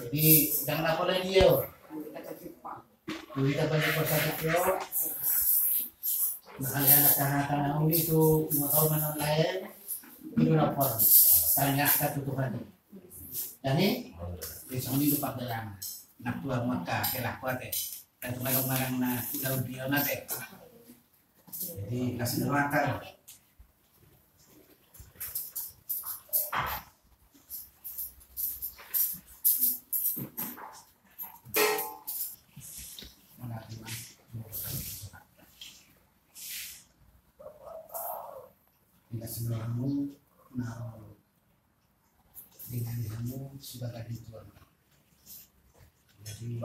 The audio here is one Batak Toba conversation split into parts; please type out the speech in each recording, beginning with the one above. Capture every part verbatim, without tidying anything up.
Jadi, jangan apa lagi yo. Jadi, kita bagi persatu yo. Makanya anak-anak uli tu, mau tahu mana lain, itu lapor. Tanya satu Tuhan. Jadi, di sini itu pagelaran. Nak tua maka, kelakuan teh. Dan tu manang-manang na sudah udah nanti. Jadi, kasih doakan. Kasih doamu, na dengan kamu sebagai tuan. Jadi,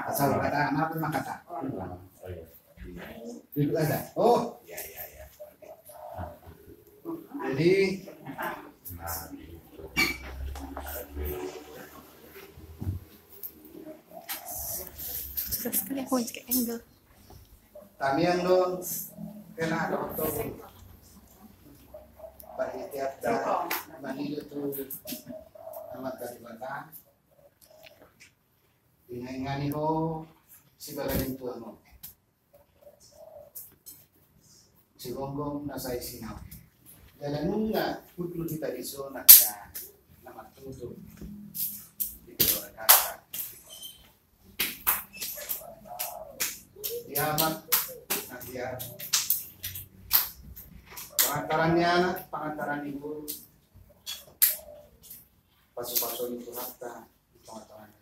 Asal kata, maaf, maaf kata. Duduk aja. Oh, iya, iya, iya. Jadi, terus kan aku cek angle. Tamiang do, kena ada waktu. Bagi tiap ta, bagi itu tu, amat dari batang. Ingai-ingani ho, sibaga ni tuan ho. Sigomgom na sai sinau. Jala nunga hundul hita dison angka na martutur di keluarga. Di amak, na di amak. Pangantaran ni anak, pangantaran ni boru. Pasu-pasu ni Tuhanta di tonga-tonga ni.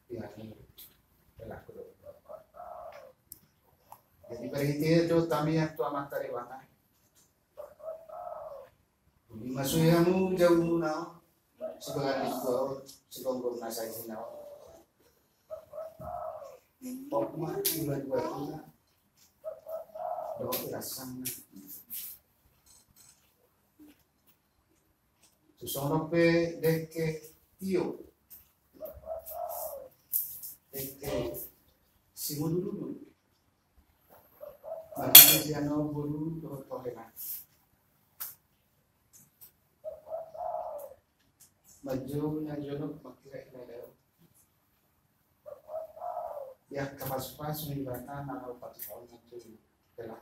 Iya, ni. Elak do. Jadi, berhenti do tamiang tu Amanta Debata. Di masui hamu jabu muna, sibaga ni tua on, sigomgom na sai sinau. Pokma, dua-dua tuna. Dohot rasana. Songon pe dengke tio. Dengke simudurudur. Marhite sian on boru dohot rohana. Manjou na jonok mangkira hela dao. Ia angka pasu-pasu ni Debata na laho patupaon na tu hela.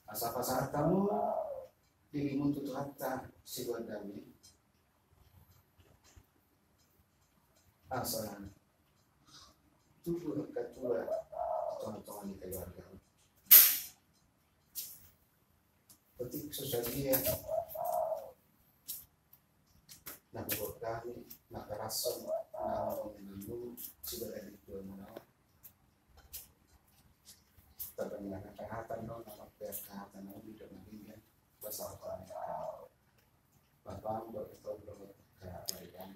Asa pasahat hamu dirimu tu Tuhanta siboan dame. Asa tubu angka tua di tonga-tonga ni keluarga. Otik so sadia na huboan hami na parasam na manginan sibaga ni tua muna. Tapi na kahatan no na mape kahatan no di dalam dia. Pasal apa ni? Bapa, buat kita belum kahatan.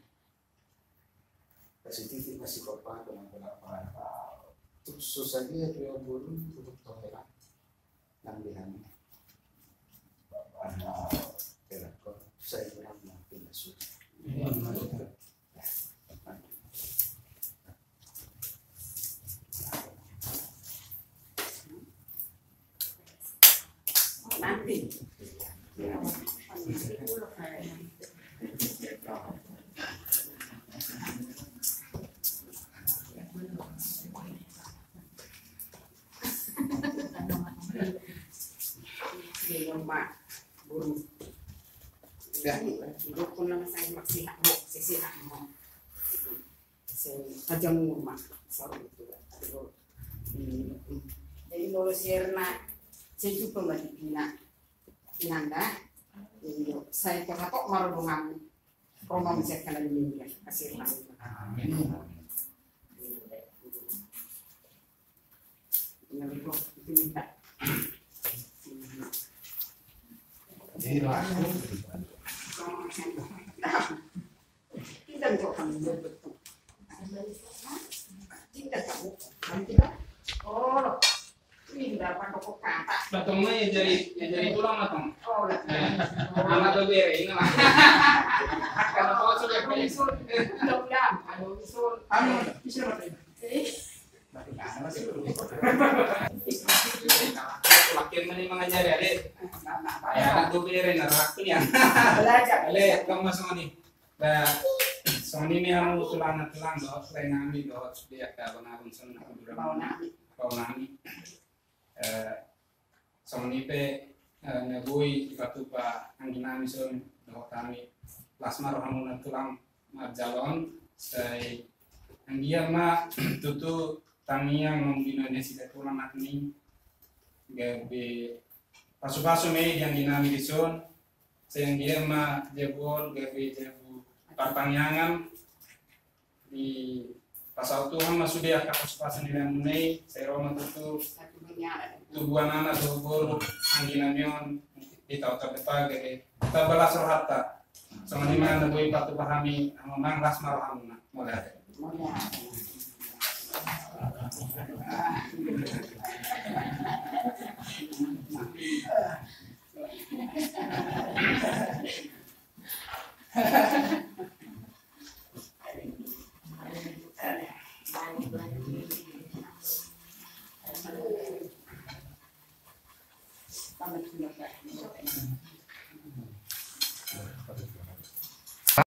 Kasi titik masih bapa dengan kenapa? Tuk susah dia tu yang burung untuk tohela. Nang di hami. Aha, kira kok saya kurang mampu masuk. Nanti. Ini rumah burung. Didok na masa maksihat, bo, sisihat, bo. Sai tajamur ma, saru itu. Jadi, molo sirna, sai tupa ma di pina. Inanda, iyo, sai tohatok ma ro donganmu. Ro ma muse kana di media, kasih tahu. Amin. Ini, itu minta. Iya. Tidak kok kami betul. Tidak tahu. Kami tidak. Oh, Batong ma ia jari, ia jari tulang ma tong. Oh, lah. Eh, anak tu bere, ini lah. Karena kau sudah kau isun. Mudah-mudahan, aduh, isun. Anu, bisa apa tadi? Makin mana mengajari, adik? Ya, anak tu bere, nah, waktunya. Belajar. Adik, kamu masuk ni. Bah, songon i ma hamu tulang, tulang dohot lae nami dohot di angka abang-abang songon i. Bao nami. Bao nami. Eh, songon i pe, eh, na boi dipatupa anggi nami songon dohot hami. Las ma rohamuna tulang marjalo on, sai anggiat ma tutu tangiang mambina nasida tulang nami. Gabe pasu-pasu ma i di anggi nami dison. Sai anggiat ma jabu on gabe jabu partangiangan. Dipasaut Tuhan ma sude angka pasu-pasu ni lae muna i, sai ro ma tutu tubuan anak dohot boru anggi nami on di taon-taon depan gabe tamba las rohanta. Songon i ma na boi patupa hami, amang, las ma rohamuna. Mauliate.